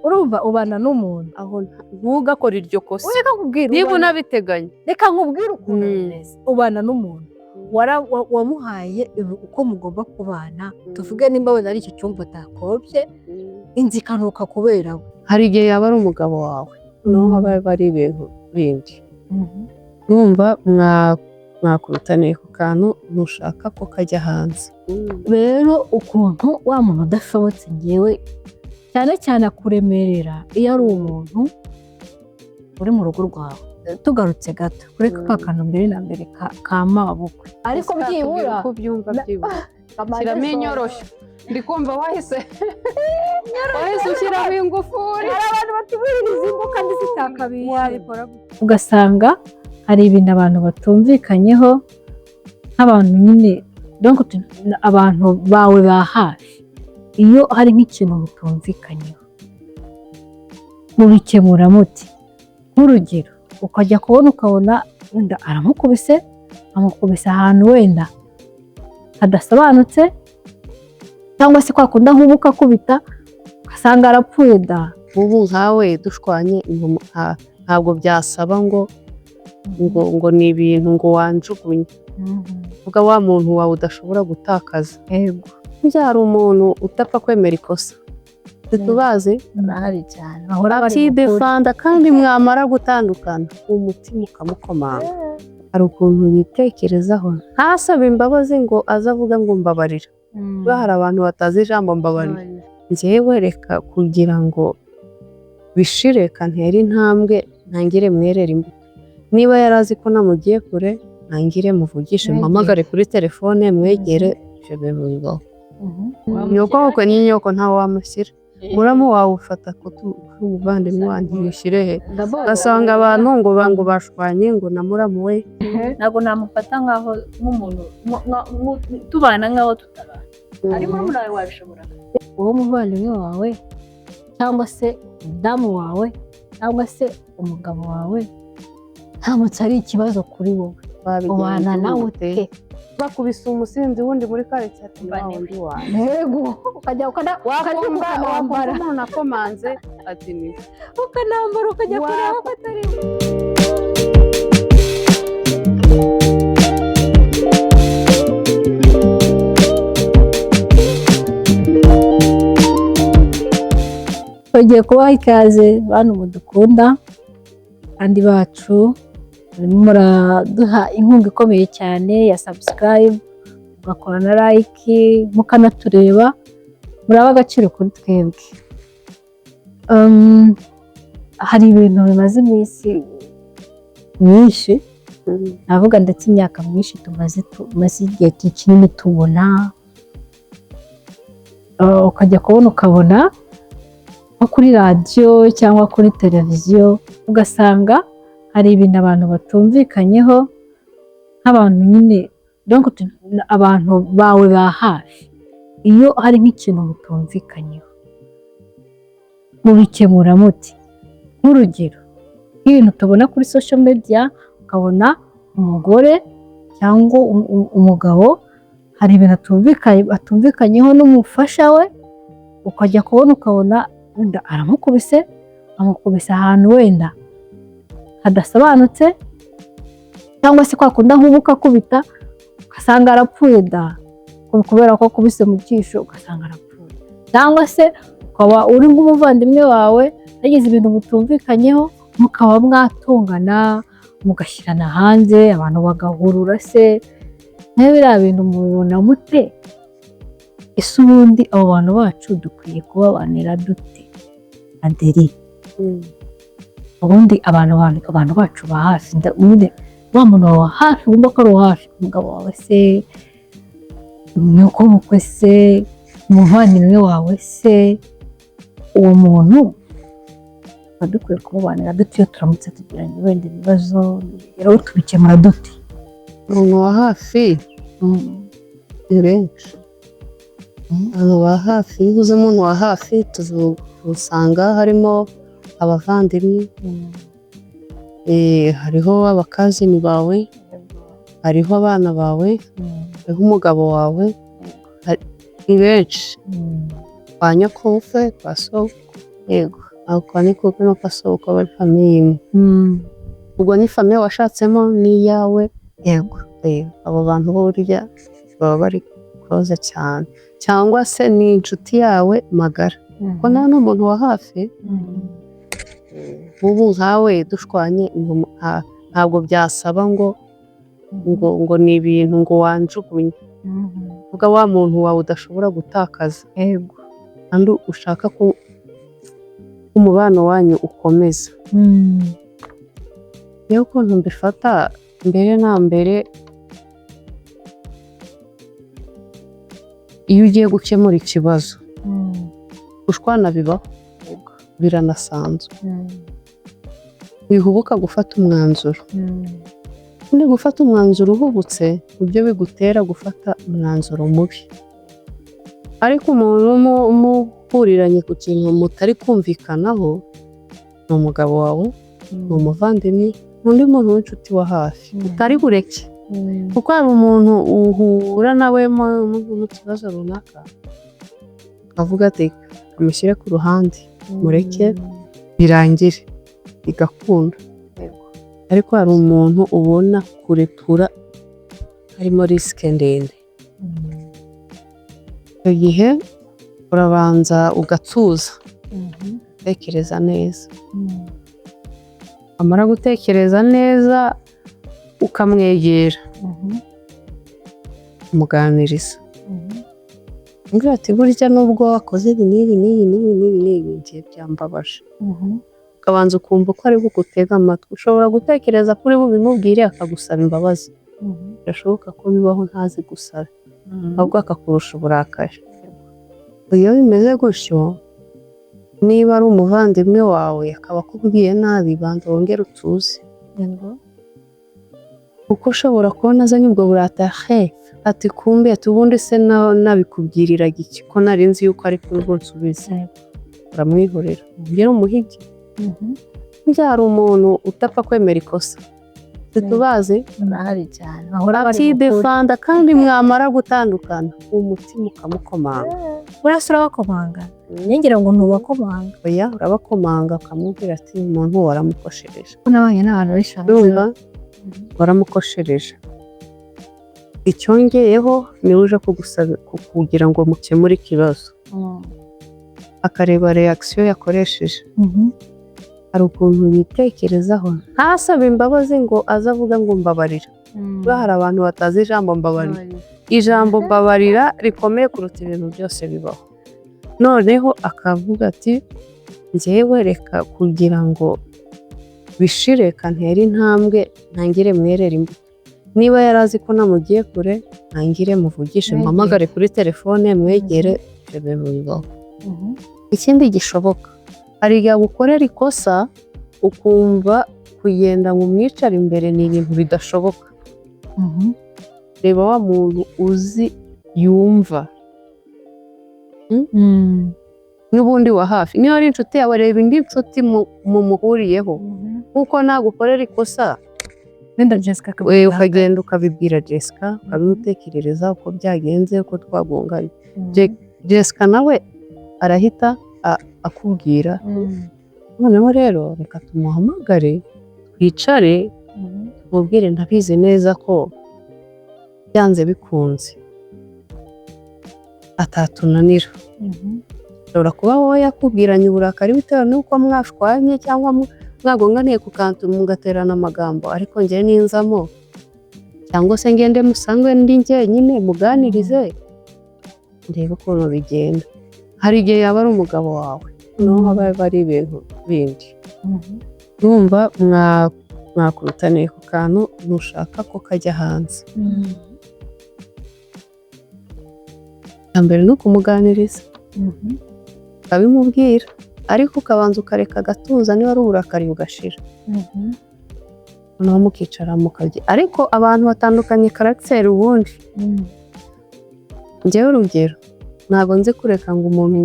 Urumva ubana n'umuntu. Aho ntugakore iryo kosa. Reka nkubwire. Niba unabiteganya. Reka nkubwire ukuntu bimeze. Ubana n'umuntu, wamuhaye uko mugomba kubana. Tuvuge nimba wenda ari icyo cyumba utakobye, inzu ikanuka kubera we. Hari igihe yaba ari umugabo wawe, noneho haba ari ibintu bindi. Numva mwakubitaniye ku kantu, ntushaka ko kajya hanze. Rero ukuntu wa muntu udashobotse, ngewe cyane cyane akuremerera iyo ari umuntu uri mu rugo rwawe. Tugarutse gato kuri ka kantu mbere na mbere ka mabukwe, ariko byibura uko ubyumva, byibura shyiramo inyoroshyo. Ndi kumva wahise ushyiramo ingufuri. Hari abantu batubahiriza ingo kandi zitakabiye, ugasanga hari ibintu abantu batumvikanyeho nk'abantu nyine, donc abantu bawe ba hafi. Iyo hari nk'ikintu mutumvikanyeho, mubikemura muti? Nk'urugero, ukajya kubona ukabona wenda aramukubise, amukubise ahantu wenda hadasobanutse, cyangwa se kwa kundi ahubuka akubita, ugasanga arapfuye da. Ubu nkawe dushwanye, ntabwo byasaba ngo ni ibintu ngo wanjugunye. Vuga wa muntu wawe udashobora gutakaza. Burya hari umuntu utapfa kwemera ikosa, ntitubazi? Barahari cyane, bahora bari mu kuri. Akidefanda, kandi mwamara gutandukana umutima ukamukomanga. Hari ukuntu yitekerezaho, ntasabe imbabazi ngo aze avuga ngo mbabarira. Buriya hari abantu batazi ijambo mbabarira. Njyewe reka kugira ngo bishire, kantere intambwe, ntangire mwerere imbuto. Niba yari azi ko namugiye kure, ntangire muvugishe, Mwegere. mpamagare kuri telefone, mwegere. Ibyo bintu bibaho. Nyoko bukwe ni nyoko, ntawe wamushyira. Muramu wawe ufata ko umuvandimwe wanjye, wishyire he? Ugasanga abantu ngo bashwanye ngo na muramu we. Ntabwo namufata nkaho nk'umuntu tubana nkaho tutabana, ari murumuna wawe wabishobora. Wowe umuvandimwe wawe cyangwa se umudamu wawe cyangwa se umugabo wawe, ntamutse ari ikibazo kuri wowe, ubana nawe ute? Bakubise umusinzi wundi muri karitsiye, ati wa wundi wawe. Yego, ukajya ukajya wakumva ukanambara. Umuntu akomanze, ati ni Ukanambara, ukajya kureba ko atari we. Tugiye kubaha ikaze, bantu mudukunda kandi bacu, murimo muraduha inkunga ikomeye cyane ya subscribe, mugakora na like, mukanatureba. Muraba agaciro kuri twebwe. Hari ibintu bimaze iminsi myinshi, navuga ndetse imyaka myinshi, tumaze igihe kinini tubona. Ukajya kubona ukabona nko kuri radiyo cyangwa kuri televiziyo, ugasanga hari ibintu abantu batumvikanyeho nk'abantu nyine, donc abantu bawe ba hafi. Iyo hari nk'ikintu mutumvikanyeho, mubikemura muti? Nk'urugero, nk'ibintu tubona kuri social media, ukabona umugore cyangwa umugabo hari ibintu atumvikanyeho n'umufasha we, ukajya kubona ukabona wenda aramukubise, amukubise ahantu wenda hadasobanutse, cyangwa se kwa kundi ahubuka akubita, ugasanga arapfuye da, kubera ko akubise mu jisho, ugasanga arapfuye. Cyangwa se ukaba uri nk'umuvandimwe wawe, yagize ibintu mutumvikanyeho, mukaba mwatongana, mugashyirana hanze, abantu bagahurura. Se nawe biriya bintu mubibona mute? Ese ubundi abo bantu bacu dukwiye kubabanira dute? Aderi, ubundi abantu bacu ba hafi, ubundi wa muntu wawe wa hafi wumva ko ari uwa hafi, umugabo wawe se, nyoko bukwe se, umuvandimwe wawe se, uwo muntu tuba dukwiye kumubanira dute iyo turamutse tugiranye wenda ibibazo? Rero tubikemura dute? Umuntu wa hafi ni benshi. Abantu ba hafi, iyo uvuze umuntu wa hafi, usanga harimo abavandimwe, hariho abakazini bawe, hariho abana bawe, hariho umugabo wawe, ni benshi, kwa nyokobukwe, kwa so. Yego. Ako ni couple no pasoko bari famille imwe. Ubwo ni famille washatsemo n'iyawe. Yego. Abo bantu bo burya baba bari close cyane, cyangwa se ni inshuti yawe magara, kuko nawe ni umuntu wa hafi. Ubu nkawe dushwanye, ntabwo byasaba ngo ni ibintu ngo wanjugunye. Vuga wa muntu wawe udashobora gutakaza kandi ushaka ko umubano wanyu ukomeza. Niyo ukuntu mbifata, mbere na mbere iyo ugiye gukemura ikibazo, gushwana bibaho, biranasanzwe. Wihubuka gufata umwanzuro. Ubundi gufata umwanzuro uhubutse nibyo bigutera gufata umwanzuro mubi. Ariko umuntu muhuriranye ku kintu mutari kumvikanaho, ni umugabo wawe, ni umuvandimwe, ni undi muntu w'inshuti wa hafi utari bureke, kuko hari umuntu uhura nawe mu kibazo runaka avuga ati amushyire ku ruhande mureke birangire, bigakunda. Ariko hari umuntu ubona kurekura harimo risque ndende. Icyo gihe urabanza ugatuza, utekereza neza. Wamara gutekereza neza ukamwegera, umuganiriza, umbwira ati burya nubwo wakoze ibi n'ibi n'ibi n'ibi n'ibi n'ibi, ngiye byambabaje. Ukabanza ukumva ko ari bugutega amatwi. Ushobora gutekereza ko uri bubimubwire akagusaba imbabazi, birashoboka ko bibaho ntazi gusaba, ahubwo akakurusha uburakari. Iyo bimeze gutyo, niba ari umuvandimwe wawe akaba akubwiye nabi, banza wongere utuze, kuko ushobora kubona azanye ubwo burakari ati kumbe, ati ubundi se nabikubwiriraga iki ko nari nzi yuko ari kuri bunsubize. Uramwihorera ugere umuhigi. Burya hari umuntu utapfa kwemera ikosa, ntitubazi? Barahari cyane, bahora bari mu kuri. Akidefanda, kandi mwamara gutandukana umutima ukamukomanga. Buriya se urabakomanga? Ngira ngo ntubakomanga. Oya, urabakomanga ukamubwira ati umuntu waramukoshereje. Ko nabanye n'abantu benshi. Urumva, waramukoshereje. Icyongeyeho niwe uje kugusaba kugira ngo mukemure ikibazo, akareba reaction yakoresheje. Hari ukuntu yitekerezaho ntasabe imbabazi ngo aze avuga ngo mbabarira. Buriya hari abantu batazi ijambo mbabarira. Ijambo mbabarira rikomeye kuruta ibintu byose bibaho. Noneho akavuga ati njyewe reka kugira ngo bishire, kantere intambwe ntangire mwerere imbuto. Niba yari azi ko namugiye kure, ntangire muvugishe, Mwegere. muhamagare kuri telefone, mwegere. Ibyo bintu bibaho. Ikindi gishoboka, hari igihe agukorera ikosa ukumva kugenda ngo umwicare imbere ni ibintu bidashoboka. Reba wa muntu uzi yumva n'ubundi wa hafi, niba ari inshuti yawe, reba indi nshuti mumuhuriyeho, nkuko nagukorera ikosa Wenda Jessica we ukagenda ukabibwira Jessica, ukabimutekerereza uko byagenze, uko twagonganye. Jessica nawe arahita akubwira, noneho rero reka tumuhamagare twicare tumubwire, ndabizi neza ko byanze bikunze atatunanira. Ushobora kuba wowe yakubwiranye uburakari bitewe n'uko mwashwanye cyangwa mwagonganiye ku kantu mugaterana amagambo, ariko njye ninzamo cyangwa se ngende musange ndi njyenyine muganirize, ndebe ukuntu bigenda. Hari igihe yaba ari umugabo wawe, noneho haba ari ibintu bindi. Urumva mwakurutaniye ku kantu ntushaka ko kajya hanze. Icya mbere ni ukumuganiriza, ukabimubwira, ariko ukabanza ukareka agatuza, niba ari uburakari bugashira, noneho mukicara mukarya. Ariko abantu batandukanye caractère. Ubundi njyewe urugero, ntabwo nzi kureka ngo umuntu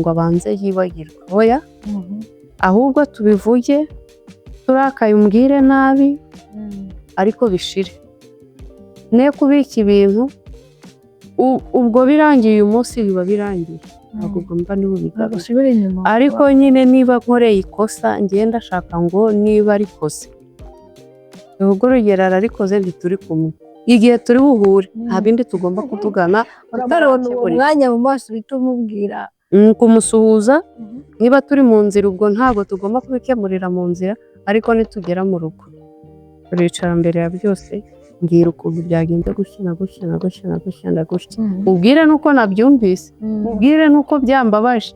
ngo abanze yibagirwe, oya. Ahubwo tubivuge turakaye, umbwire nabi, ariko bishire, ne kubika ibintu. Ubwo birangiye uyu munsi biba birangiye. Ntabwo ugomba ntibubigarure. Usubire inyuma. Ariko nyine niba nkoreye ikosa, ngenda ndashaka ngo niba arikoze, ubwo urugero ararikoze, ntituri kumwe igihe turi buhure, nta bindi tugomba kuvugana Utarabona uwo tutarakemura. mwanya mu maso uhita umubwira. Kumusuhuza niba turi mu nzira, ubwo ntabwo tugomba kubikemurira mu nzira, ariko nitugera mu rugo turicara. Mbere ya byose mbwira ukuntu byagenze, gutya na gutya na gutya na gutya na gutya, ubwire n'uko nabyumvise, ubwire n'uko byambabaje.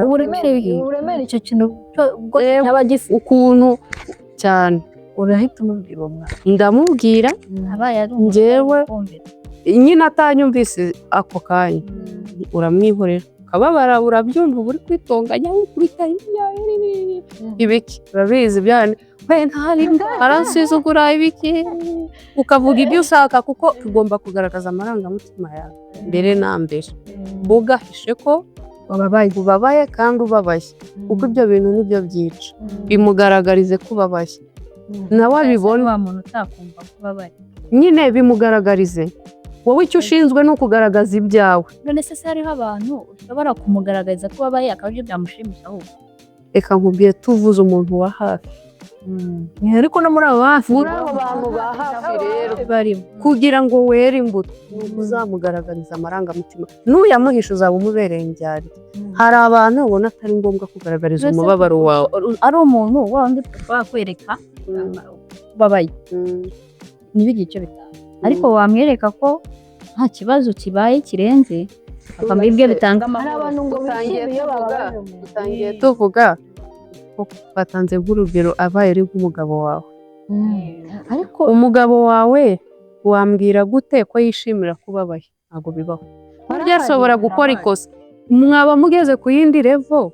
Uburemere icyo kintu bwose cyaba gifite. Ukuntu cyane. Urahita umubwira uwo mwana. Ndamubwira. Abaye ari umuntu ukumvira. Nyine atanyumvise ako kanya, uramwihorera, ukababara, urabyumva, uba uri kwitonganya, wikubita hirya, ibiki, urabizi byane, we ntari aransuzugura, ibiki, ukavuga ibyo ushaka, kuko tugomba kugaragaza amarangamutima yawe mbere na mbere, ugahishe ko wababaye, ubabaye kandi ubabaye, kuko ibyo bintu nibyo byica. Bimugaragarize ko ubabaye, nawe abibona. Wa muntu utakumva ko ubabaye. Nyine bimugaragarize. Wowe icyo ushinzwe ni ukugaragaza ibyawe. None se hariho abantu ushobora kumugaragariza ko ubabaye akaba aribyo byamushimisha ahubwo? Reka nkubwiye, tuvuze umuntu wa hafi. Ariko no muri abo hafi. Muri abo bantu ba hafi rero, barimo. kugira ngo were imbuto, ni uko uzamugaragariza amarangamutima. Nuyamuhisha uzaba umubereye indyarya. Hari abantu ubona atari ngombwa kugaragariza Mbese umubabaro wawe. Ari umuntu wa wundi ushobora kwereka ubabaye ntibigire icyo bitanga, ariko wamwereka ko nta kibazo kibaye kirenze, akamenya ibyo bitanga Hari amahoro. abantu ngo Dutangiye bishimire iyo tuvuga, bababaje umuntu. Dutangiye tuvuga ko batanze nk'urugero, abaye ari nk'umugabo wawe. Ariko Umugabo wawe wambwira gute ko yishimira ko ubabaye? Ntabwo bibaho. Burya ashobora gukora ikosa, mwaba mugeze ku yindi level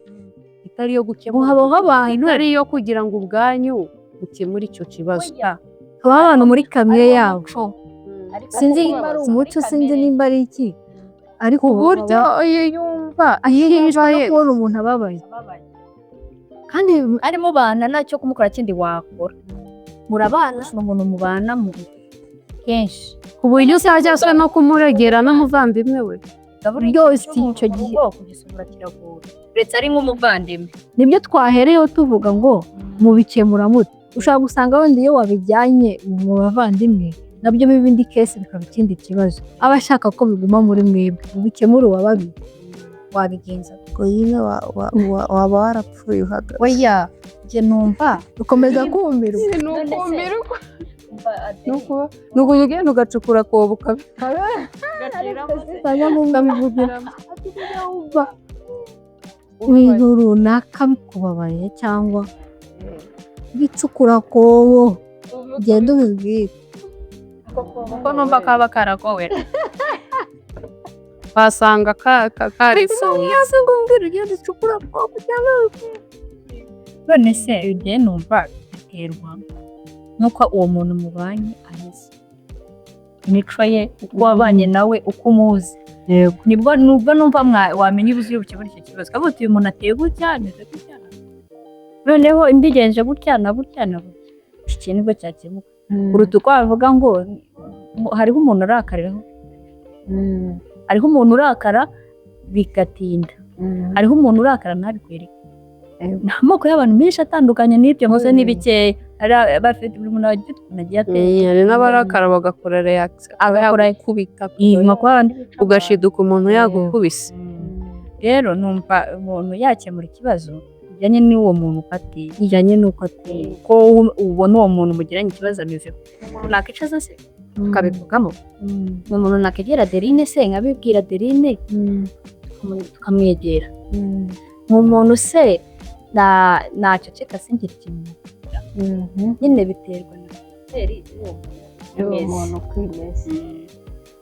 itari iyo gukemura, habaho abantu itari iyo kugira ngo ubwanyu mukemure icyo kibazo. Oya, habaho abantu muri kamere ari yabo. umuco. Ariko Sinzi nimba ari umuco, sinzi nimba ari iki, ariko Ku buryo iyo yumva ashimishwa no yumva kubona umuntu ababaye. Ababaye. Kandi Ari mubana, ntacyo kumukora kindi wakora, murabana, ni umuntu mubana mu kenshi. Ku buryo usajya asa no kumuregera n'umuvandimwe we. Byose icyo gihe. Kugisubura kiragora, uretse ari nk'umuvandimwe. Nibyo twahereyeho tuvuga ngo mubikemura mute? Ushobora gusanga wenda iyo wabijyanye mu bavandimwe nabyo biba indi case, bikaba ikindi kibazo. Aba ashaka ko biguma muri mwebwe. Mubikemure uwa babiri, wabigenza? Ubwo nyine waba warapfuye uhagaze. Oya, njye numva Ukomeza kumirwa. Ni ukumirwa, ni ukujya ugenda ugacukura akobo ukabivugiramo. Ibintu runaka bikubabaye cyangwa bicukura akobo, ugenda ubibwire. Kuko numva kaba karagowe. Wasanga karisuye. Hasi ngo umbwire, ugenda ucukura akobo cyangwa None se njye numva biterwa n'uko uwo muntu mubanye ameze, imico ye, uko wabanye nawe, uko umuzi. Nibwo nubwo numva wamenya uburyo bukemura icyo kibazo, ukavuga uti: "Uyu muntu ateye gutya, ameze gutya, noneho mbigenje gutya na gutya na gutya, iki kintu nibwo cyakemuka," kuruta uko wavuga ngo hariho umuntu urakariraho. Hariho umuntu urakara bigatinda, hariho umuntu urakara ntabikwereke. Ni amoko y'abantu menshi atandukanye, n'ibyo nkoze ni bikeya. Hari abafite, buri muntu afite ukuntu agiye ateye. Hari n'abarakara bagakora reaction, aba yagukubita, Nka kwa bandi bica abantu. Ugashiduka umuntu yagukubise. Rero numva umuntu yakemura ikibazo bijyanye n'uwo muntu uko ateye. Bijyanye n'uko ateye. Uko ubona uwo muntu mugiranye ikibazo ameze, umuntu nakwicaza se tukabivugamo, ni umuntu nakegera Adeline se nkabibwira Adeline, tukamwegera, ni umuntu se naceceka singira ikintu mubwira. Nyine biterwa na caractère y'uwo muntu Y'uwo ameze. muntu uko imeze.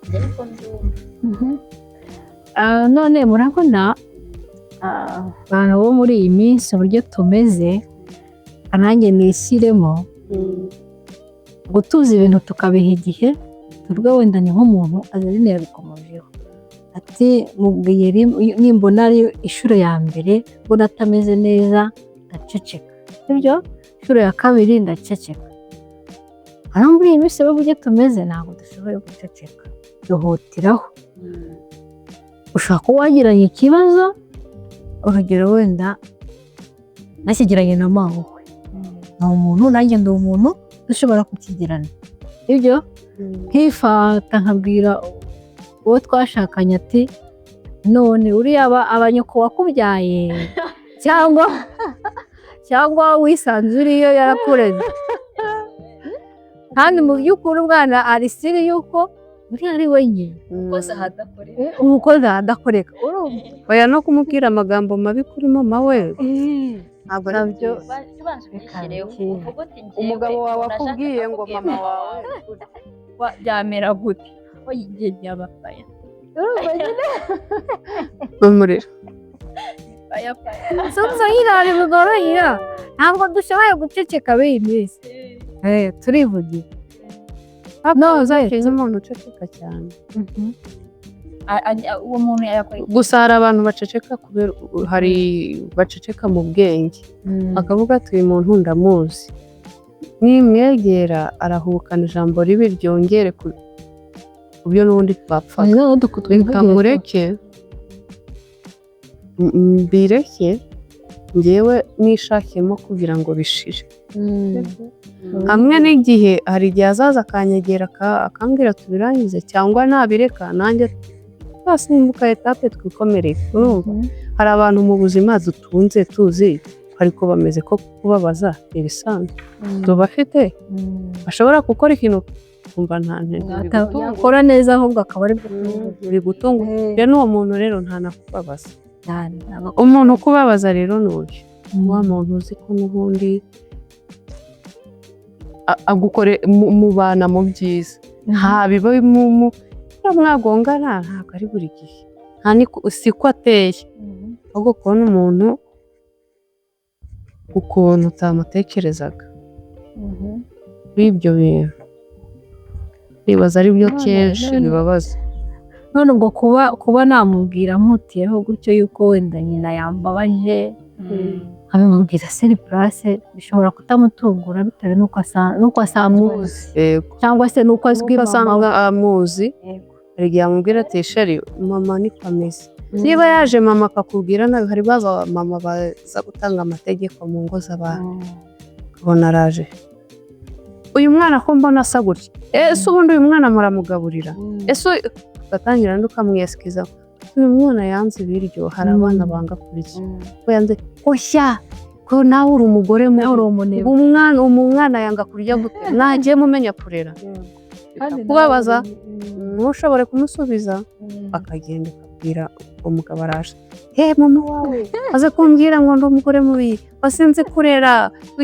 Njye niko mbyumva. None murabona abantu bo muri iyi minsi uburyo tumeze, nanjye nishyiremo, gutuza ibintu tukabiha igihe. Tuvuge wenda ni nk'umuntu, Adeline yabikomojeho ati: "Mubwiye nimbona ari inshuro ya mbere mbona atameze neza ndaceceka, sibyo? Inshuro ya kabiri ndaceceka." Hano muri iyi minsi rero uburyo tumeze ntabwo dushoboye guceceka, duhutiraho. Ushobora kuba wagiranye ikibazo, urugero wenda nakigiranye na mabukwe, ni umuntu, nanjye ndi umuntu, dushobora kukigirana ibyo, nkifata nkabwira uwo twashakanye ati: "None uriya aba nyoko wakubyaye cyangwa wisanze uriyo yarakureze?" Kandi mu by'ukuri umwana ari sure yuko uriya ari we nyine. Umukozi ahadakoreka. Umukozi ahadakoreka, urumva? Oya, no kumubwira amagambo mabi kuri mama we ntabwo ari Nabyo- byiza. Ubanza ubishyireho, uvuge uti njyewe Umugabo wawe umuntu ashaka akubwiye ngo akubwiye mama wawe byamera gute? Oya, igihe byaba faya. Urumva nyine. Umuriro. Faya faya. Sasa nyine hari bigoranye, ntabwo dushoboye guceceka b'iyi minsi. Turivugira no. Uzakiza umuntu uceceka cyane. Uwo muntu yakora iki? Gusa hari abantu baceceka kubera hari baceceka mu bwenge, akavuga ati: "Uyu muntu ndamuzi, nimwegera arahubukana ijambo ribi ryongere ku byo n'ubundi twapfaga, reka mureke, mbireke njyewe nishakiyemo kugira ngo bishire." Hamwe n'igihe hari igihe azaza akanyegera akambwira tubirangize, cyangwa nabireka nanjye twasimbuka étape twikomereye. Urumva hari abantu mu buzima dutunze tuzi ariko bameze ko kubabaza ibisanzwe tubafite, bashobora gukora ikintu kumva nta ntego. Yakora neza ahubwo akaba ari bwo. Bigutunga rero. Uwo muntu rero ntanakubabaza. Cyane. Umuntu ukubabaza rero ni uyu wa muntu uzi ko n'ubundi agukore mubana mu byiza, nta biba mu mwagongana, ntabwo ari buri gihe, nta siko ateye, ahubwo kubona umuntu ukuntu utamutekerezaga kuri ibyo bintu, nibaza ari byo kenshi bibabaza. None ubwo kuba namubwira mputiyeho gutyo yuko wenda nyina yambabaje, nkabimubwira sur place, bishobora kutamutungura bitewe n'uko asanzwe azi. Yego. Cyangwa se n'uko azwi Nuko mama we. asanzwe amuzi. Hari igihe amubwira ati: "Chéri, mama niko ameze." Niba yaje mama akakubwira nabi, hari baza mama baza gutanga amategeko mu ngo z'abantu, ukabona araje: "Uyu mwana ko mbona asa gutya? Ese ubundi uyu mwana muramugaburira?" Ese ugatangira undi ukamwesikiza: "Uyu mwana yanze ibiryo." Hari abana banga kurya ko yanze, oya, ko nawe uri umugore Nawe mubi. uri umunebwe. Umwana yanga kurya gute? Mwagiye mumenya kurera. Kubabaza ntushobore kumusubiza, akagenda akabwira umugabo, araje: "He, mama wawe aze kumbwira ngo ndi umugore mubi, wasinze kurera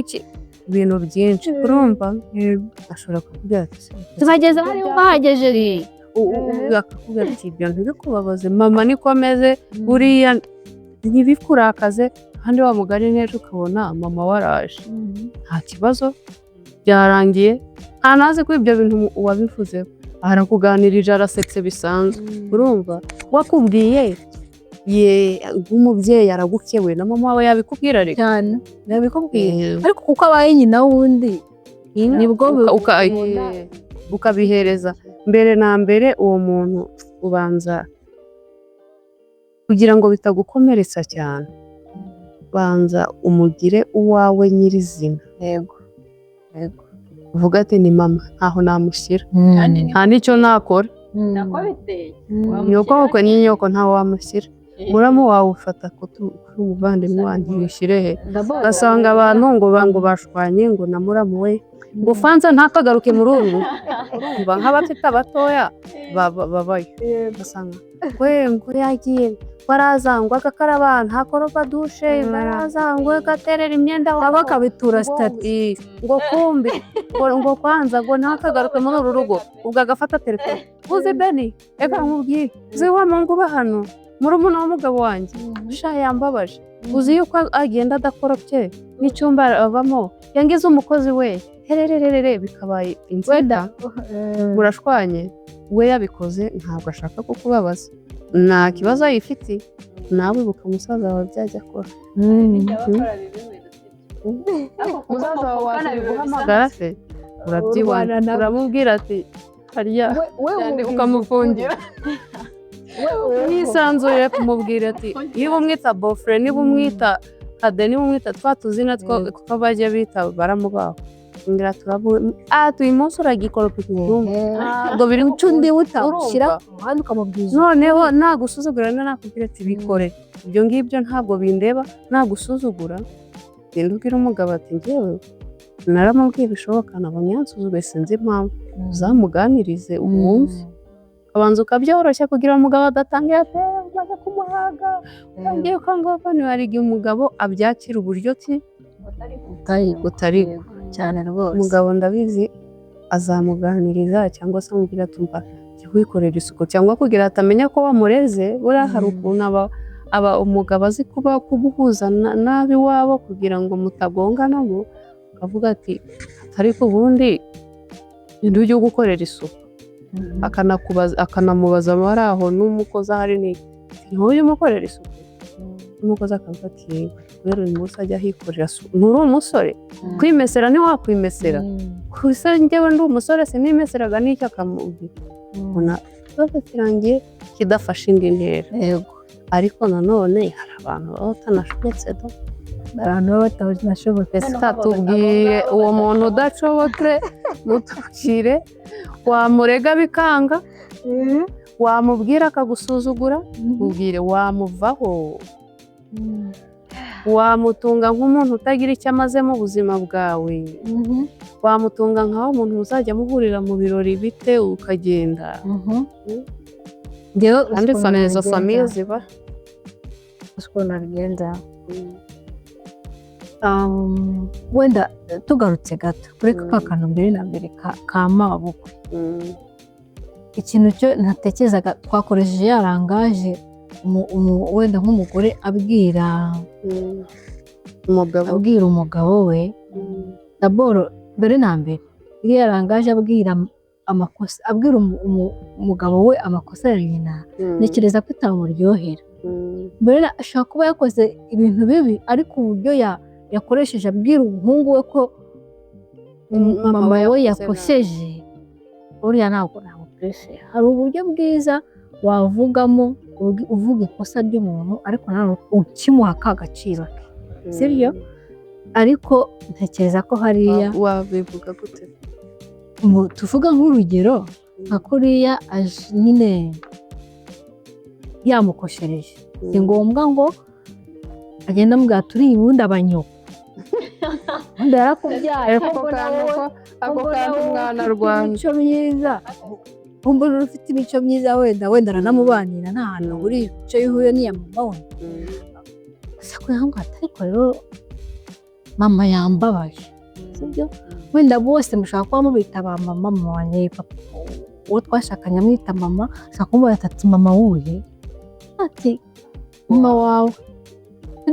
iki?" Ibintu byinshi, urumva ashobora kukubwira ati: Tuzageza hariya bahagejeje. Akakubwira ati: "Ibyo ntibikubabaze, mama niko ameze buriya, ntibikurakaze." Kandi wa mugani neza ukabona mama waraje, nta kibazo, byarangiye, nta nazi ko ibyo bintu wabivuze, arakuganirije, arasetse bisanzwe. Urumva wakubwiye ye nk'umubyeyi aragukebuye, na mama wawe yabikubwira reka. Cyane, yabikubwiye, ariko kuko abaye nyina w'undi nibwo Ukabihereza mbere na mbere uwo muntu ubanza kugira ngo bitagukomeretsa cyane, banza umugire uwawe nyirizina. Yego, yego. Uvuga ati: "Ni mama, ntaho namushyira, Kandi nta n'icyo nakora." Nako biteye. Nyoko koko ni nyoko, ntaho wamushyira. Muramu wawe ufata kuri umuvandimwe wanjye, wishyire he? Ugasanga abantu ngo bashwanye ngo na muramu we, ngo fanza ntakagaruke muri uru. Urumva nk'abafite abatoya babayo, ugasanga we ngo yagiye ngo araza ngo agakaraba, ntakoropa douche, ngo araza ngo agaterera imyenda. Cyangwa akabitura status. Ngo kumbi ngo kwanza ngo ntakagaruke muri uru rugo. Ubwo agafata telefone: "Uzi Beni, reka nkubwire, uzi wa mungu uba hano, murumuna w'umugabo wanjye, sha yambabaje. Uzi yuko agenda adakoropye n'icyumba abamo, yangize umukozi we herererere." Bikabaye inzira, murashwanye. We yabikoze ntabwo ashaka kukubabaza, nta kibazo yifitiye. Nawe ibuka musaza wawe byajya akora. Musaza wawe waguhamagara se urabyibona, Urwana nawe. uramubwira ati harya ukamufungira. Mwisanzurire kumubwira ati niba umwita beau-frère, niba umwita cadet, niba umwita twa tuzina two bajya bita baramubaho, ngira turabu uyu munsi uragikoropa iki cyumba, ntabwo biri. Uca undi utashyira Urumva? ku ruhande ukamubwiza. Noneho nagusuzugura, nakubwira ati bikore ibyo ngibyo, ntabwo bindeba. Nagusuzugura, genda ubwire umugabo ati njyewe naramubwiye bishoboka, nabonye yansuzuguye, sinzi impamvu. Uzamuganirize umwumve, ukabanza ukabyoroshya kugira ngo umugabo adatangira ati "Eh, umaze kumuhaga, utangiye kwanga." Hari igihe umugabo abyakira uburyo ki butari cyane rwose. Umugabo ndabizi azamuganiriza cyangwa se amubwira ati umva, jya wikorera isuku, cyangwa kugira atamenya ko wamureze. Buriya hari ukuntu aba umugabo azi kuba kuguhuza n'ab'iwabo kugira ngo mutagonga nabo, akavuga ati ariko ubundi ninde ujya ugukorera isuku? Akanakubaza, akanamubaza abari aho n'umukozi ahari, ni ntujya umukorera isuku? Umukozi akavuga ati yego. Kubera uyu munsi ajya ahikorera isuku, nturi umusore kwimesera, ntiwakwimesera gusa? Njyewe ndi umusore sinimeseraga n'icyo? Akamubwira, ubona ikibazo kirangiye kidafashe indi ntera. Ariko nanone hari abantu baba batanashobotse do. Abantu baba batanashobotse. Ese tatubwiye uwo muntu udashobotse, mutubwire. Wamurega bikanga, wamubwira akagusuzugura, mubwire. Wamuvaho, wamutunga nk'umuntu utagira icyo amaze mu buzima bwawe, wamutunga nka wa muntu muzajya muhurira mu birori bite ukagenda. Njyewe Kandi ukuntu izo nabigenza- famille ziba ukuntu nabigenza, wenda tugarutse gato kuri ka kantu mbere na mbere ka mabukwe, ikintu cyo ntatekerezaga twakoresheje ya langage, wenda nk'umugore abwira umugabo, abwira umugabo we, d'abord mbere na mbere iriya langage abwira amakosa, abwira umugabo we amakosa ya nyina, ntekereza ko itamuryohera. Mbere ashobora kuba yakoze ibintu bibi, ariko uburyo yakoresheje abwira umuhungu we ko mama mama we yakoze nabi. Yakosheje buriya ntabwo namupreshe. Hari uburyo bwiza wavugamo uvuga ikosa ry'umuntu, ariko nanone ukimuha ka gaciro ke, sibyo? Ariko ntekereza ko hariya Wabivuga gute? Tuvuga nk'urugero nka kuriya nyine yamukoshereje, si ngombwa ngo agende amubwira turi ubundi abanyoko, ubundi yarakubyaye. Ako Ko mbona kantu wowe ako mbona kantu wowe umwana ufite rwanda imico myiza, mbona ufite imico myiza, wenda aranamubanira, nta hantu buri imico yihuye n'iya mama we. Gusa kugira ngo ariko rero mama yambabaje, sibyo? Wenda bose mushobora kuba mubita ba mama, mama wanjye, papa, uwo twashakanye amwita mama, ashobora kumubaza ati mama wuhe? Ati mama wawe.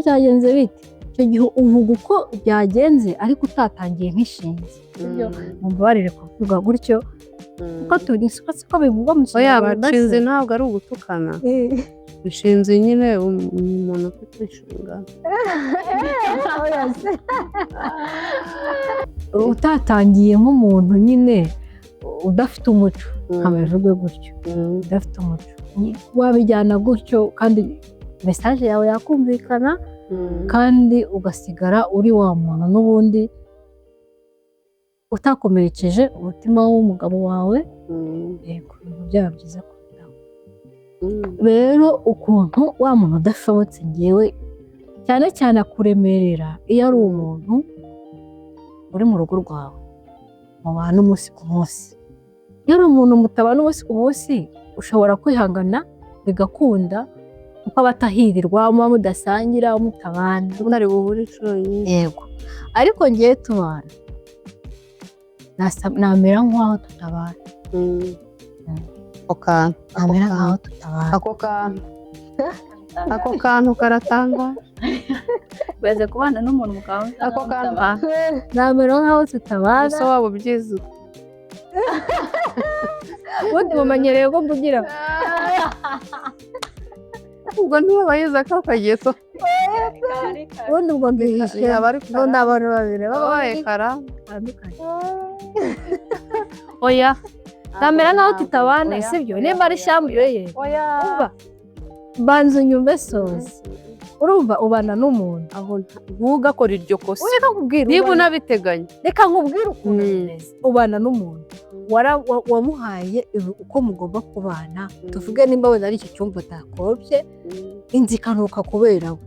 Byagenze bite? Icyo gihe uvuga uko byagenze ariko utatangiye nk'ishinzi, sibyo? Mumbabarire kuvuga gutyo, kuko turi siko bivugwa mu Oya. Kinyarwanda se. Inshinzi ntabwo ari ugutukana. Inshinzi nyine umuntu ufite inshingano. Oya se. Utatangiye nk'umuntu nyine udafite umuco, nkabivuge gutyo, udafite umuco, wabijyana gutyo kandi message yawe yakumvikana, kandi ugasigara uri wa muntu n'ubundi utakomerekeje umutima w'umugabo wawe. Yego, ibintu byaba byiza kurutaho. Rero ukuntu wa muntu udashobotse, ngewe cyane cyane akuremerera iyo ari umuntu uri mu rugo rwawe mubana umunsi ku munsi. Iyo ari umuntu mutabana umunsi ku munsi, ushobora kwihangana bigakunda, kuko aba atahirirwa, muba mudasangira, mutabana. Mutari buhure inshuro nyinshi. Yego, ariko ngewe tubana namera nk'aho tutabana. Ako kantu ako Namera kantu nk'aho tutabana. Ako kantu karatanga. Baze kubana n'umuntu mukaba Ako kantu. Namera nk'aho tutabana. Gusa waba ubyize. Ubundi mumenyereye ko mvugira. Ubwo ntiwaba yize ako kageso. Ubundi ubwo mbihishe Yaba ari ngo ni abantu babiri baba wabaye kara batandukanye. Oya. Kamera nkaho tutabana, Oya, sibyo? oya, Nimba ari oya, chambre ye, oya. Umva, banza unyumve soza. Urumva, ubana n'umuntu. Aho ntugakore iryo kosa. Reka nkubwire. Niba unabiteganya. Reka nkubwire ukuntu bimeze. Ubana n'umuntu, wamuhaye uko mugomba kubana. Tuvuge nimba wenda ari icyo cyumba utakorobye, inzu ikanuka kubera we,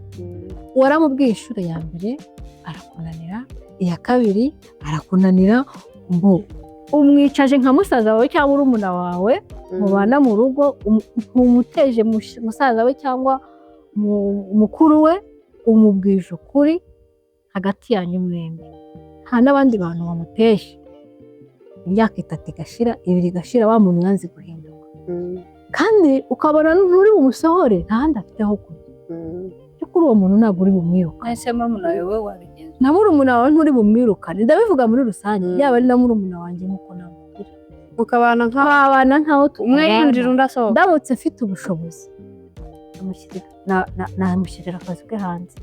waramubwiye inshuro ya mbere arakunanira, iya kabiri arakunanira, ngo umwicaje nka musaza wawe cyangwa urumuna wawe mubana mu rugo, ntumuteje musaza we cyangwa mukuru we, umubwije ukuri hagati yanyu mwembi, nta n'abandi bantu bamuteje. Imyaka 3 igashira, 2 igashira, wa muntu yanze guhinduka, kandi ukabona nturi bumusohore, nta handi afite ho kujya. By'ukuri uwo muntu ntabwo uri bumwirukane. Ese murumuna wawe wabigenza? Na murumuna wawe nturi bumwirukane. Ndabivuga muri rusange, yaba ari na murumuna wanjye nk'uko namubwira. Mukabana nkaho Twabana nkaho umwe tutabana. yinjira undi asohoka. Ndamutse mfite ubushobozi, namushyirira akazu ke hanze,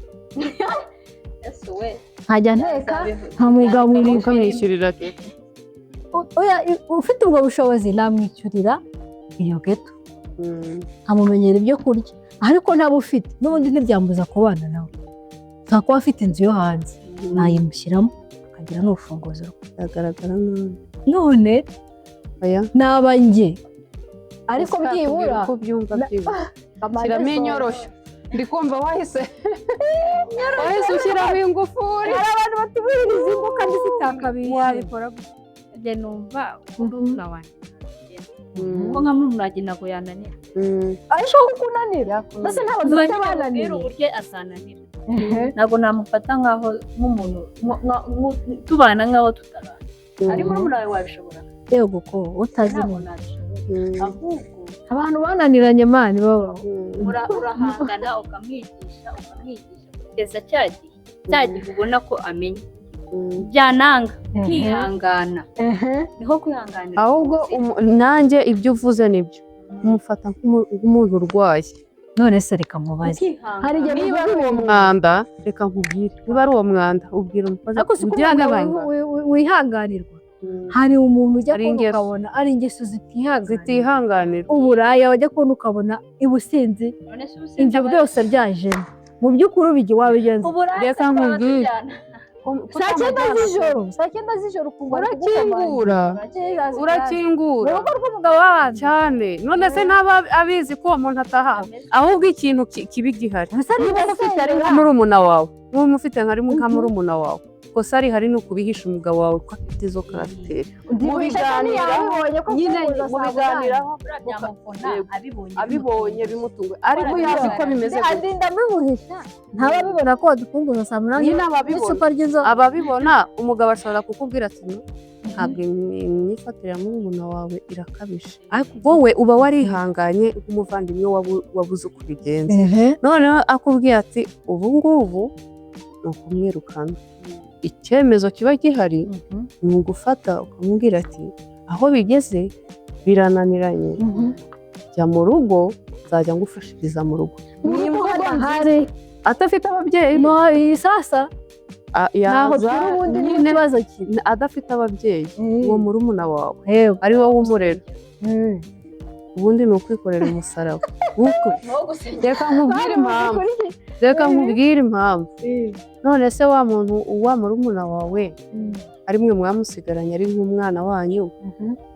nkajya nteka nkamugaburira. Ukamwishyurira. Oya, ufite ubwo bushobozi namwishyurira iyo ghetto, nkamumenyera ibyo kurya, ariko ntaba ufite n'ubundi ntibyambuza kubana nawe. Nshobora kuba afite inzu yo hanze, nayimushyiramo akagira n'urufunguzo rwe. Biragaragara nabi. None Oya. naba njye, ariko Ese byibura uko ubyumva, byibura shyiramo inyoroshyo. Ndi kumva wahise ushyiramo ingufuri. Hari abantu batubahiriza ingo kandi zitakabije. Wabikora. Njye numva murumuna wanjye, kuko nka murumuna wanjye ntabwo yananira. Ariko kukunanira mbese ntabwo dufite bananiye. Rero uburyo asananira, ntabwo namufata nkaho nk'umuntu tubana nkaho tutabana. Ari murumuna wawe wabishobora? Yego, ko utazi Ntabwo umuntu. nabishobora, ahubwo Abantu bananiranye man babaho. Urahangana, ukamwigisha, ukamwigisha kugeza cya gihe ubona ko amenya. Byananga kwihangana, niho kwihanganira Ahubwo ubuzima. Nanjye ibyo uvuze nibyo, mufata nk'umuntu urwaye. None se reka mubaze. Ukihangana. Hari igihe Niba ari uwo mwanda, reka nkubwire, niba ari uwo mwanda ubwira umukozi Ariko si ko ujyane umugabo abantu wihanganirwa. Hari umuntu ujya Hari kubona ingeso. ukabona ari ingeso zitihanganirwa, Zitihanganira. uburaya, wajya kubona ukabona ubusinzi. None se ubusinzi Ibyo byose byajemo, mu by'ukuri ubigi wabigenza? Uburaya Reka se twaba nkubwire. tujyana. Saa 9 z'ijoro, saa 9 z'ijoro ukumva ari Urakingura. kugukomangira. Urakingura. Mu rugo rw'umugabo w'abandi. Cyane. None se ntaba abizi ko uwo muntu ataha? Ahubwo ikintu kibi gihari, Gusa niba niba ufite ari nka murumuna wawe, niba ufite nka murumuna wawe, kosa rihari ni ukubihisha umugabo wawe ko afite izo caractère. Mubiganiraho nyine, mubiganiraho. Buriya byamuvuna abibonye. Abibonye bimutunguye, ariko yazi ko bimeze gutya. Andinda mbimuhisha, ntaba abibona ko wadufunguza saa 8 Nyine ababibona n'icupa ry'inzoga. Ababibona, umugabo ashobora kukubwira ati: "No, ntabwo imyifatire ya murumuna wawe irakabije." Ariko wowe uba warihanganye nk'umuvandimwe, wabuze uko ubigenza. Noneho akubwiye ati: "Ubu ngubu ni ukumwirukana." Icyemezo kiba gihari ni ugufata ukamubwira ati: "Aho bigeze birananiranye, jya mu rugo, nzajya ngufashiriza mu rugo." Ni imvugo hadahari. Adafite ababyeyi. No, iyi sasa ntaho Yaza turi ubundi niho nyine ikibazo kiri. Adafite ababyeyi, uwo murumuna wawe Yewe. ari wowe umurera, ubundi ni ukwikorera umusaraba. Reka nkubwire impamvu, reka nkubwire impamvu. None se wa muntu, wa murumuna wawe, ari mwe mwamusigaranye, ari nk'umwana wanyu,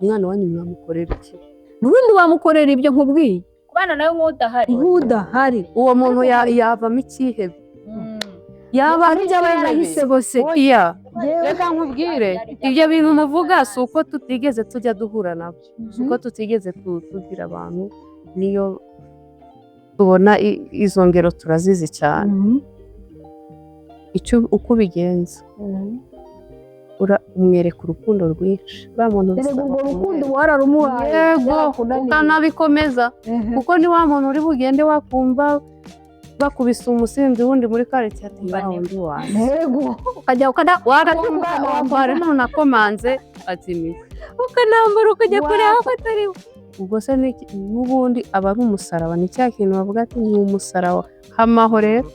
umwana wanyu mwamukorera iki? N'ubundi wamukorera ibyo nkubwiye. Kubana nawe nk'udahari. Nk'udahari. Uwo muntu yavamo ikihebe, yaba ari byo aba yarahise bose. Oya, reka nkubwire, ibyo bintu muvuga si uko tutigeze tujya duhura nabyo, si uko tutigeze tugira abantu. Niyo tubona izo ngero turazizi cyane. Icyo uko ubigenza, umwereka urukundo rwinshi uriya muntu Erega bisaba urwo rukundo kumwereka. wararumuhaye. Yego. Yarakunaniye. Ukanabikomeza, kuko ni wa muntu uri bugende wakumva bakubise umusinzi wundi muri karitsiye, ati: "Wa wundi wanjye." Yego, ukajya Wakumva wakumva umuntu akomanze, ati: "Ni we." Ukanambara ukajya kureba ko atari we. Ubwo se n'ubundi aba ari umusaraba, ni cya kintu bavuga ati: "Ni umusaraba." Hamaho rero,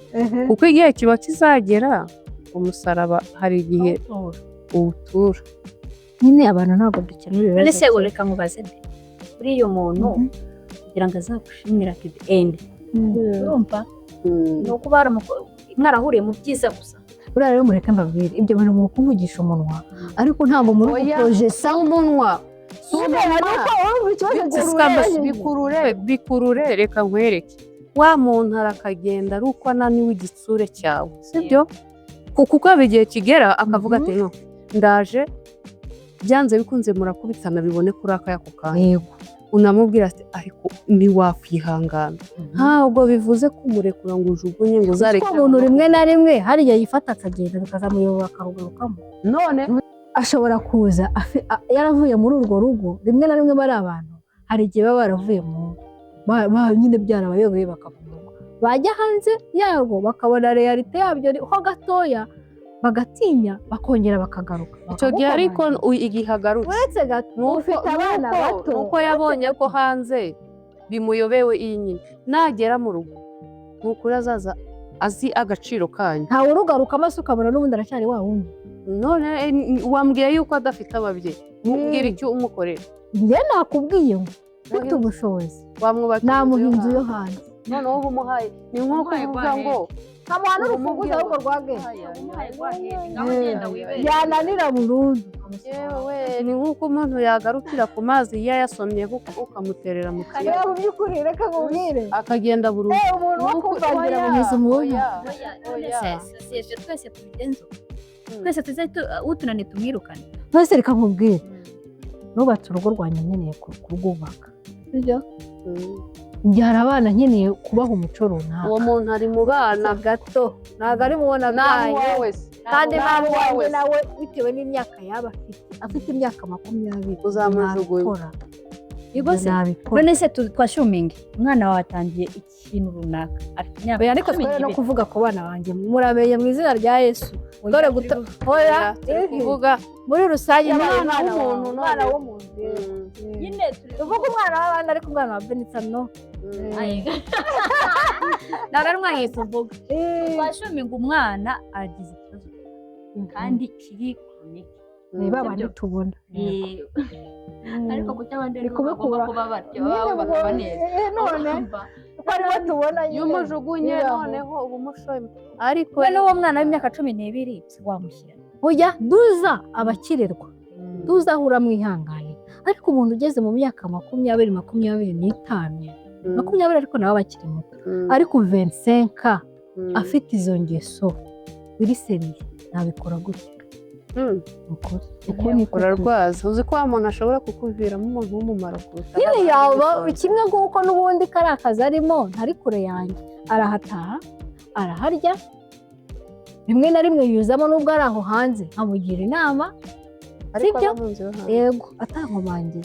kuko igihe kiba kizagera umusaraba hari igihe uwutura. Nyine abantu ntabwo dukemura ibibazo. None se ureka nkubaze nde uriya muntu kugira ngo azagushimire at the end, urumva ni ukuba mwarahuriye mu byiza gusa. Buriya rero mureke mbabwire, ibyo bintu muri kuvugisha umunwa, ariko ntabwo muri Oya. guporojesa. Si umunwa, si umunwa. Ikibazo. Bikurure, bikurure, reka nkwereke. Wa muntu arakagenda ari uko ananiwe igitsure cyawe, sibyo? Kuko haba igihe kigera akavuga ati: "No ndaje." Byanze bikunze murakubitana, bibone kuri aka ako kanya. Unamubwira ati: "Ariko ntiwakwihangana." Ntabwo bivuze kumurekura ngo ujugunye, ngo uzareke. Kuko umuntu rimwe na rimwe hari igihe yifata akagenda, bikazamuyobora akarugarukamo. None Ashobora kuza yaravuye muri urwo rugo. Rimwe na rimwe bari abantu, hari igihe baba baravuye mu ngo, nyine byarabayobeye, bakava mu rugo, bajya hanze yarwo bakabona réalité yabyo ho gatoya, bagatinya, bakongera bakagaruka. Icyo gihe ariko igihe agarutse, Uretse gato, ufite abana bato. Nuko yabonye ko hanze bimuyobewe, iyi nyine nagera mu rugo ni ukuri azaza azi agaciro kanyu. Ntawe urugarukamo se, ukabona n'ubundi aracyari wa wundi. None wambwiye yuko adafite ababyeyi, mubwira icyo umukorera. Njye nakubwiye ngo ufite ubushobozi, Wamwubakira namuha inzu inzu yo yo hanze. hanze. Noneho uba umuhaye, ni nko Umuhaye kuvuga rwa ngo Nkamuha n'urufunguzo ahubwo rwa gate. Umuhaye rwa heri, ngaho genda wibere. Yananira burundu. Yewe, ni nk'uko umuntu yagarukira ku mazi iyo yayasomye, kuko ukamuterera mu kiyaga. Reba, mu by'ukuri reka nkubwire. Akagenda burundu. Eh, umuntu wo kumvangira munyuze mu wundi. Oya, Oya, none oya. se sosiyete twese tubigenza uko? Twese tuze utunaniye tumwirukane? None reka nkubwire, nubatse urugo rwanjye nkeneye kurwubaka, sibyo? Mbyara abana nkeneye kubaha umuco runaka. Uwo muntu ari mu bana. Gato ntabwo ari mubona Nawe bwayo. Uwawe se? Kandi Nawe ntabwo uwawe wanjye se? Nawe bitewe n'imyaka yaba afite imyaka 20, Uzamujugunya. nabikora. Yego se. Nabikora. None se twashuminge umwana wawe atangiye ikintu runaka afite imyaka Oya, ariko cumi twere no n'ibiri. kuvuga ku bana banjye, muramenye mu izina rya Yesu. Dore guta, oya. Turi kuvuga Muri rusange umwana umwana w'umuntu. Umwana None. w'umuntu. Nyine turi Tuvuge umwana w'abandi, ariko umwana wa Benita no. Ntabwo ari umwana tuvuga. Twashuminga umwana agize ikibazo kandi kiri chronique. Ni ba bandi tubona. Ariko kuki abandi Ni aribo bagomba kubikura. kuba batyo, Nyine baba bakaba ubwo- neza? None ko aribo tubona Iyo nyine. umujugunye Bibaho. noneho uba umushoye, ariko We n'uwo mwana w'imyaka 12 wamushyira? Oya, duza abakirerwa, tuza ahura mwihangane, ariko umuntu ugeze mu myaka 20, 25, 20, ariko nawe aba akiri muto, ariko 25 afite izo ngeso biri sérieux, nabikora gutya. Ukuri uko ni ko kuri. Urarwaza, uzi ko wa muntu ashobora kukuviramo umuntu w'umumaro kuruta Nyine abandi yaba bose. Kimwe nk'uko n'ubundi kari akazi arimo, ntari kure yanjye, arahataha, araharya, rimwe na rimwe yuzamo n'ubwo ari aho hanze, nkamugira inama. Ariko Sibyo? aba mu nzu yo hanze. Yego, atankomangiye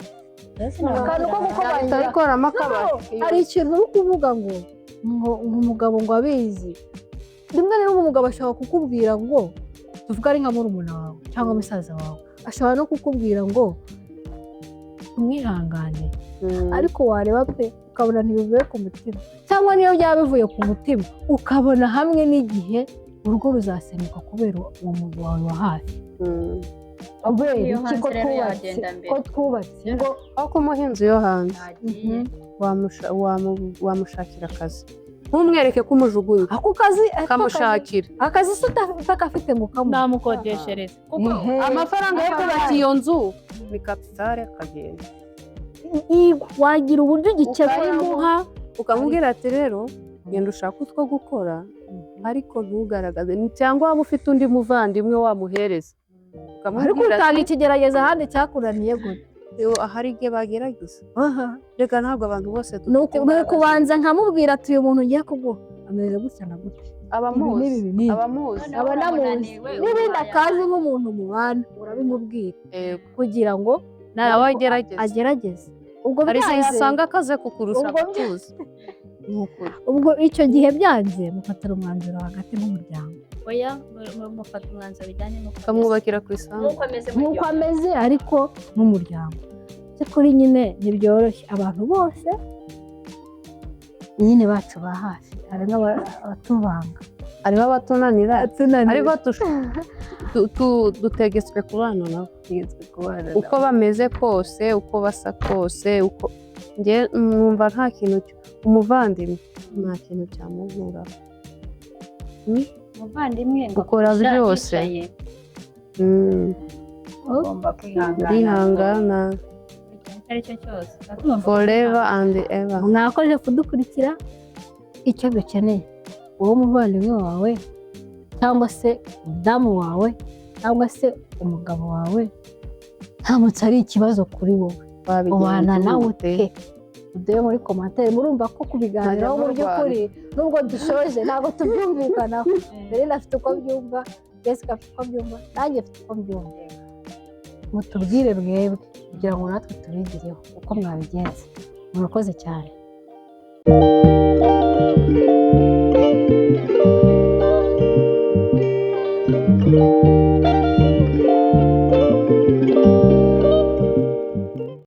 akantu ko gukomangira. Abikoramo akabari. Hari ikintu uri kuvuga ngo umugabo ngo abizi. Rimwe na rimwe umugabo ashobora kukubwira ngo, tuvuge ari nka murumuna wawe cyangwa musaza wawe, ashobora no kukubwira ngo umwihangane, ariko wareba pe ukabona ntibivuye ku mutima, cyangwa niyo byaba bivuye ku mutima ukabona hamwe n'igihe urugo ruzasenyuka kubera uwo muntu wawe wa hafi. Kubera Iyo iki hanze ko rero twubatse yagenda mbere. ko twubatse ngo Aho kumuha inzu yo hanze, Yagiye. wamushakira akazi, ntumwereke ko umujugunya. Ako kazi Kamushakira. Akazi se utakafite ngo kamuhe? Namukodeshereza kuko Ehe. Amafaranga yo kubaka iyo nzu ni capital, akagenda. Wagira uburyo ugikemuramo. Ukayimuha, ukamubwira ati: "Rero genda ushake utwo gukora, ariko ntugaragaze," cyangwa waba ufite undi muvandimwe wamuhereza, Ariko ukamubwira utanga ati ikigerageza ahandi cyakunaniye gute? "Yo, ahari igihe bagerageza reka, ntabwo abantu bose Ni dufite imbaraga." ukubanza nkamubwira ati: "Uyu muntu ngiye kuguha ameze gutya na gutya, Abamuzi. ibi n'ibi n'ibi." Abamuzi. Noneho Aba namuzi. uramunaniwe, N'ibindi umuhaye akazi nk'umuntu mubana urabimubwira Yego. kugira ngo Nawe agerageze. Agerageze. Ubwo Hari igihe byanze, usanga akaze kukurusha Ubwo gutuza, ni ukuri. Ubwo icyo gihe byanze, mufatira umwanzuro hagati nk'umuryango. Oya, mufata umwanzuro bijyanye n'uko ameze. Ukamwubakira ku isambu. Nk'uko ameze muri Nk'uko ameze, ariko n'umuryango. By'ukuri nyine ntibyoroshye, abantu bose nyine bacu ba hafi hari n'abatubanga. Hariho abatunanira, ariko dutegetswe kubana nabo uko bameze kose, uko basa kose, uko njye mwumva nta kintu umuvandimwe nta kintu cyamuburaho. Umuvandimwe ngo Ukora akurusha byose. yicaye. Ugomba kwihangana Ndihangana. Ikintu icyo ari cyo cyose tuba tugomba Forever and ever. Mwakoze kudukurikira. Icyo dukeneye, wowe umuvandimwe wawe cyangwa se umudamu wawe cyangwa se umugabo wawe ntamutse ari ikibazo kuri wowe, ubana nawe ute? Uduhe muri commentaire. Murumva ko kubiganiraho mu by'ukuri, nubwo dushoje, ntabwo tubyumvikanaho. Belinda afite uko abyumva, Jessica afite uko abyumva, nanjye mfite uko mbyumva. Mutubwire mwebwe kugira ngo natwe tubigireho uko mwabigenza. Murakoze cyane.